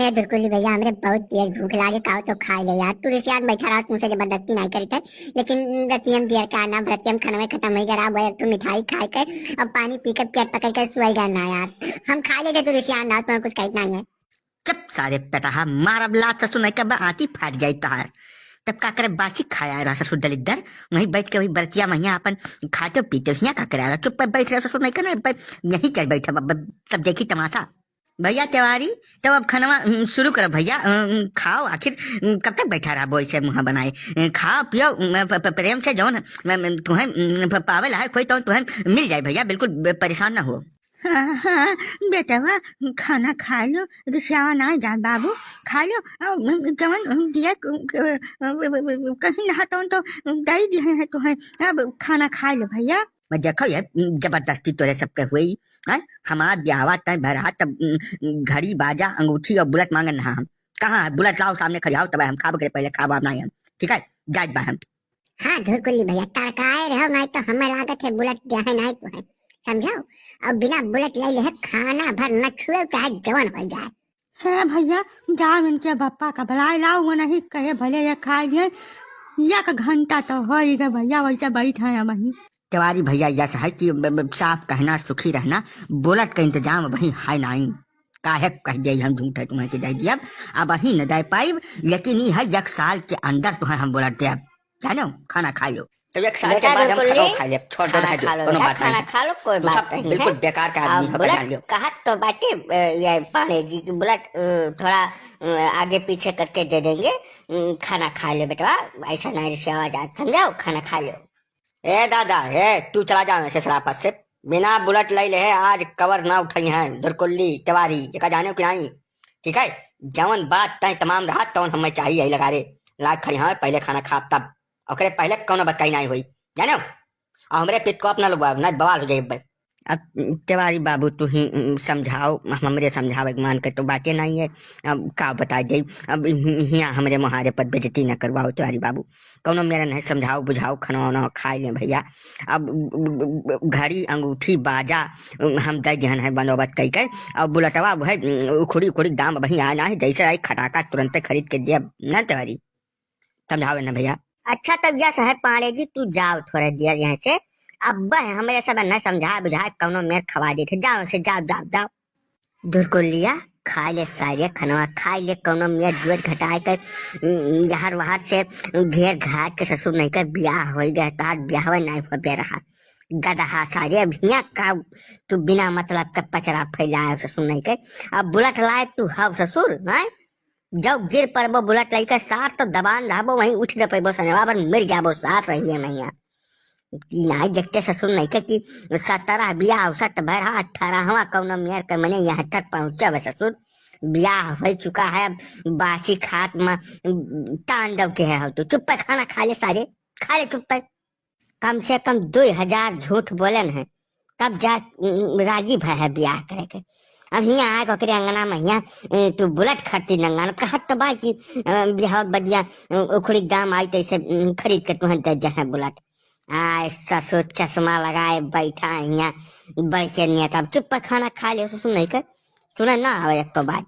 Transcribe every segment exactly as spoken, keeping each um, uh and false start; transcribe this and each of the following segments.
हे धुरकुल्ली भैया, हमरे बहुत तेज भूख लागे, काव तो खाइ ले यार। तू रिसियान बैठा रहा, तुमसे जबरदस्ती नाहीं करी थे, लेकिन रतियम दियर का ना, रतियम खनवे खतम होइ गया, अब एक ठो मिठाई खाइ के अब पानी पी के पेट पकड़ के सोइ गया ना यार। हम खाइ लेते, तू रिसियान रहा, तुम्हें कुछ कहत नाहीं है। चुप सारे पेटहा, मारब लात ससुर नहीं कब आँती फाट जाई तहार। तब का करे, बासी खाया रहा ससुर दलिद्दर, वहीं बैठ के वही बरतिया महिया अपन खाते पीते, हियाँ का करे रहा, चुप पे बैठ रहा ससुर नहीं करना, यहीं चल बैठा, तब देखी तमाशा। भैया तिवारी, तब अब खनवा, उम, शुरू करो भैया, उम, खाओ, आखिर, उम, कब तक बैठा रहबो ऐसे मुँह बनाए? उम, खाओ पियो, उम, प-, प-, प्रेम से जौन, उम, उम, तुहें, उम, प-, पावे लायक होई तो तुहें मिल जाए भैया, बिल्कुल ब-, परेशान ना हो। हाँ, हाँ, बेटवा, खाना खाइ लो, रिसियावा नाहीं जात बाबू, खाइ लो, अ, उम, जौन, उम, दिया, उम, अ, अ, अ, अ, कहीं ना तो, तो दइ दिहे हैं तुहें, अब खाना खाइ लो भैया। मैं देखो ये, उम, जबरदस्ती तोरे सबके हुई, हैं? हमार ब्याहवा तय भरा तब, उम, घड़ी बाजा अंगूठी और बुलेट माँगन ना हम। कहाँ है बुलेट? लाओ सामने खड़ी आओ, तब हम खाब करे पहले खाब आप नाहीं हम। ठीक है, जाइत बा हम। हाँ धुरकुल्ली भैया, तड़काए रहो, नाहीं तो हमें लागत है बुलेट दिया है नाहीं तो है, समझो? और बिना बुलेट ले ले है खाना भर न छुए, चाहे जवन होइ जाए। हे भैया, जाओ इनके बप्पा का बुलाए लाओ, वो नहीं कहे भले ये खाइ लिए, एक घंटा तो होइ गए भैया, वैसे बैठे हैं वहीं। तिवारी भैया, यस है कि ब-, ब-, साफ कहना, सुखी रहना, बोलत का इंतजाम वही है नाई। काहे कह दिया हम झूठ है तुम्हें कि दे दिया, अब वही न दे पाइब, लेकिन ई है एक साल के अंदर तुम्हें हम बोलत देब, जानो, खाना खाइ लो। तो एक साल के बेटा, बाद हम बिल्कुल खाना नहीं। खा लेब, छोड़ दो, खाना रह दो, खा लो कोनो बेटा, बात खाना नहीं। खा लो, कोई तू बात सब नहीं है। बिल्कुल बेकार का आदमी अब हो, बोला, जान लो। कहा तो बाटे, अ, ये पांडे जी की बोला, अ, थोड़ा, अ, आगे पीछे करके दे देंगे, अ, खाना खा ले बेटवा, ऐसा नहीं रिसियावा जात, समझाओ, खाना खा लो। ए दादा, ए, तू चला जा ऐसे शराफत से। बिना बुलेट लइ ले है, आज कवर ना उठाई हैं, धुरकुल्ली, तिवारी, जेका जाने हो कि नाई? ठीक है? जवन बात तय तमाम रहा, तवन हमें चाहिए, यही लगा रे। लाग खड़ी हाँ, पहले खाना खाब तब। ओकरे पहले कौनो बतकही नाई होई, जाने हो? और हमरे पित को अपना लोग ना बवाल हो जाए। अब तिवारी बाबू, तू ही, उम, समझाओ, हमरे समझावे के मान के तो बातें नहीं है। अब का बताइ जाई, अब हि-, हियाँ हमरे मोहारे पर बेइज्जती न करवाओ तिवारी बाबू। कौनो मेरा नहीं, समझाओ, बुझाओ, खाना वाना खाइ लें भैया। अब घड़ी, अंगूठी, बाजा, उम, हम दे दिहन है बंदोबस्त कइ के। अब बुलेटवा वो है, उम, उखड़ी, उखड़ी दाम अबहीं आए ना है, जैसे आई खटाका तुरंते खरीद के दिया ना तिवारी। समझाओ ना भैया। अच्छा, तब यस है पांडे जी, तू जाओ थोड़े देर यहाँ से। अब वह हमरे सब न समझा बुझा कौनो मेर खवा देते। जाओ से, जाओ, जाओ, जाओ। धुरकुल्लिया, खाइ ले सारे खनवा, खाइ ले कौनो मेर जुएट घटाए के, उम, यहर वहर से घेर घाट के ससुर नहीं के बियाह होइ गए, तार बियाह नहीं हो बे रहा। गदहा सारे, अब हियाँ का तू बिना मतलब के पचरा फैलाए ससुर नहीं के। अब बुलेट लाए तू हव ससुर, हैं? जब गिर पड़बो बुलेट लइके साथ, तो दबान रहबो, वहीं उठ न पइबो, सनेवा भर मर जाबो, साथ रहिए मैया। ई नाई देखते ससुर नइखे कि सतरह बियाह, सत भर हा, अठारहवाँ कौनो मेर के मने यहाँ तक पहुँचे बे ससुर। बियाह होइ चुका है, अब बासी खात में तांडव के है, हो तू चुप पे खाना खा ले सारे, खा ले चुप पे। कम से कम दुइ हजार झूठ बोलन है, तब जा, उम, राजी भय है बियाह करे के। अब हियाँ आके ओकरे अंगना में हियाँ, ए, तू बुलेट खरीदी नंगा न कहत तो बा कि, अ, बियाह बदिया, अ, उखड़ी दाम आई तैसे, उम, खरीद के तुहन दे दे हैं बुलेट। आय ससुर चश्मा लगाए बैठा हियाँ, बड़के नियत। अब चुप पे खाना खा लियो ससुर नहीं के, सुने ना आवे एक तो बात।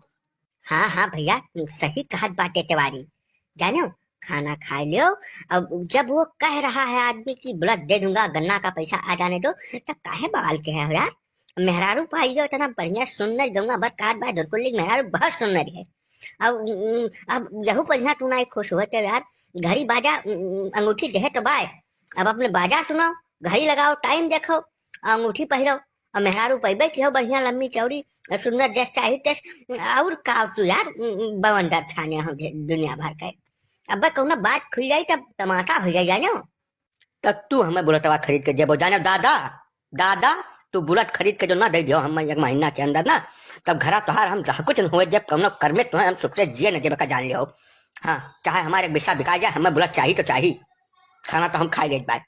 हाँ, हाँ भैया, सही कहत बाटे तिवारी। जानो, खाना खाइ लियो। अब जब वो कह रहा है आदमी कि बुलेट दे दूंगा, गन्ना का पैसा आ जाने दो, तब काहे बवाल के है हो यार? मेहरारू पाइयो इतना बढ़िया सुंदर, गौवा भर काट बा धुरकुल्ली मेहरारू बहुत सुंदर है। अब, अब यहू पर यहाँ तू ना खुश होते यार, घड़ी बाजा, अंगूठी देहे तो बाय, अब अपने बाजा सुनो, घड़ी लगाओ, टाइम देखो, अंगूठी पहिरो, और मेहरारू पइबे की हो बढ़िया लम्बी चौड़ी, सुंदर जस चाही तस, और का तू यार, बवंडर ठाने हो जे दुनिया भर के। अब कौनो बात खुल जाई तब तमाशा हो जाई, जाने हो। तब तू हमें बुलेटवा खरीद के देबो, जाने हो दादा, दादा, तू बुलेट खरीद के जो ना दे दियो हमें एक महीना के अंदर ना, तब घरा तोहार हम जहाँ कुछ न हुए, जब कौनो कर्मे तुम्हें हम सुख से जिए न देबे का जान लियो। हाँ, चाहे हमारे बिस्सा बिका जाए, हमें बुलेट चाही तो चाही, खाना तो हम खाई लेत बाय।